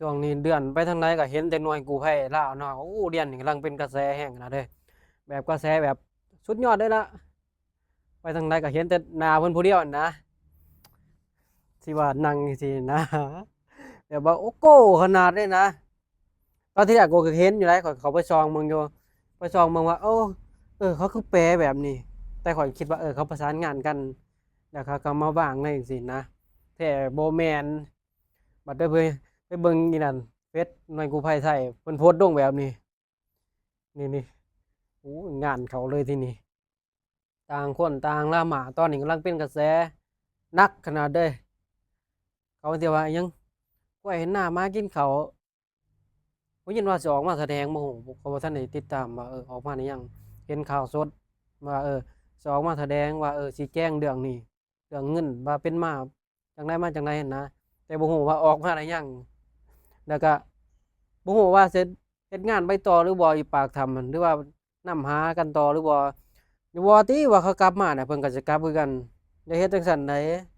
ຊ່ວງນີ້ເລື່ອນໄປທາງໃດກໍເຫັນແຕ່ໜ່ວຍກູ້ໄພລາວເນາະ. ໂອ້ ດຽວນີ້ກຳລັງເປັນກະແສແຮງນະເດ້ ແບບກະແສແບບສຸດຍອດເລີຍລະ. ໄປທາງໃດກໍເຫັນແຕ່ໜ້າເພິ່ນຜູ້ດຽວນະ ທີ່ວ່ານັ່ງຈັ່ງຊີ້ນະ ແບບວ່າ ໂອ້ໂກ ຂະໜາດເລີຍນະ. ຕອນທີ່ແລກກໍເຫັນຢູ່ໃດ໋ ຂ້ອຍເຂົ້າໄປສ່ອງເບິ່ງຢູ່ ໄປສ່ອງເບິ່ງວ່າ ໂອ້ ເອີ ເຂົາຄືແປແບບນີ້ ແຕ່ຂ້ອຍຄິດວ່າ ເອີ ເຂົາປະສານງານກັນ ແລ້ວເຂົາກໍມາວາງໃນຈັ່ງຊີ້ນະ ແທ້ບໍ່ແມ່ນ. ບັດໄດ້ໄປ ໄປເບິ່ງອີ່ນັ້ນ ເຟສໜ່ວຍກູ້ໄພໄທ ເພິ່ນໂພສລົງແບບນີ້ ນີ້ໆ ໂອ້ຍ ງານເຂົາເລີຍທີນີ້. ຕ່າງຄົນຕ່າງລາມາ ຕອນນີ້ກຳລັງເປັນກະແສໜັກຂະໜາດເດ້. ເຂົາຊິວ່າຫຍັງ ກ້ວຍເຫັນໜ້າໝາກິນເຂົ້າ ໄດ້ຍິນວ່າຊິອອກມາສະແດງ ບໍ່ຮູ້ ເຂົາບໍ່ທັນໄດ້ຕິດຕາມວ່າ ເອີ ອອກມາໄດ້ຫຍັງ. ເຫັນຂ່າວສົດວ່າ ເອີ ຊິອອກມາສະແດງວ່າ ເອີ ຊີ້ແຈງເລື່ອງນີ້ ເລື່ອງເງິນວ່າເປັນມາຈັ່ງໃດມາຈັ່ງໃດຫັ້ນນະ ແຕ່ບໍ່ຮູ້ວ່າອອກມາໄດ້ຫຍັງ. ແລ້ວກະບໍ່ຮູ້ວ່າຊິເຮັດງານໄປຕໍ່ຫຼືບໍ່ຢູ່ປາກຖ້ຳຫັ້ນ ຫຼືວ່ານຳຫາກັນຕໍ່ຫຼືບໍ່. ບໍ່ຕິວ່າເຂົາກັບມານະ ເພິ່ນກໍຊິກັບຄືກັນ ຢ່າເຮັດຈັ່ງຊັ້ນໃດ໋.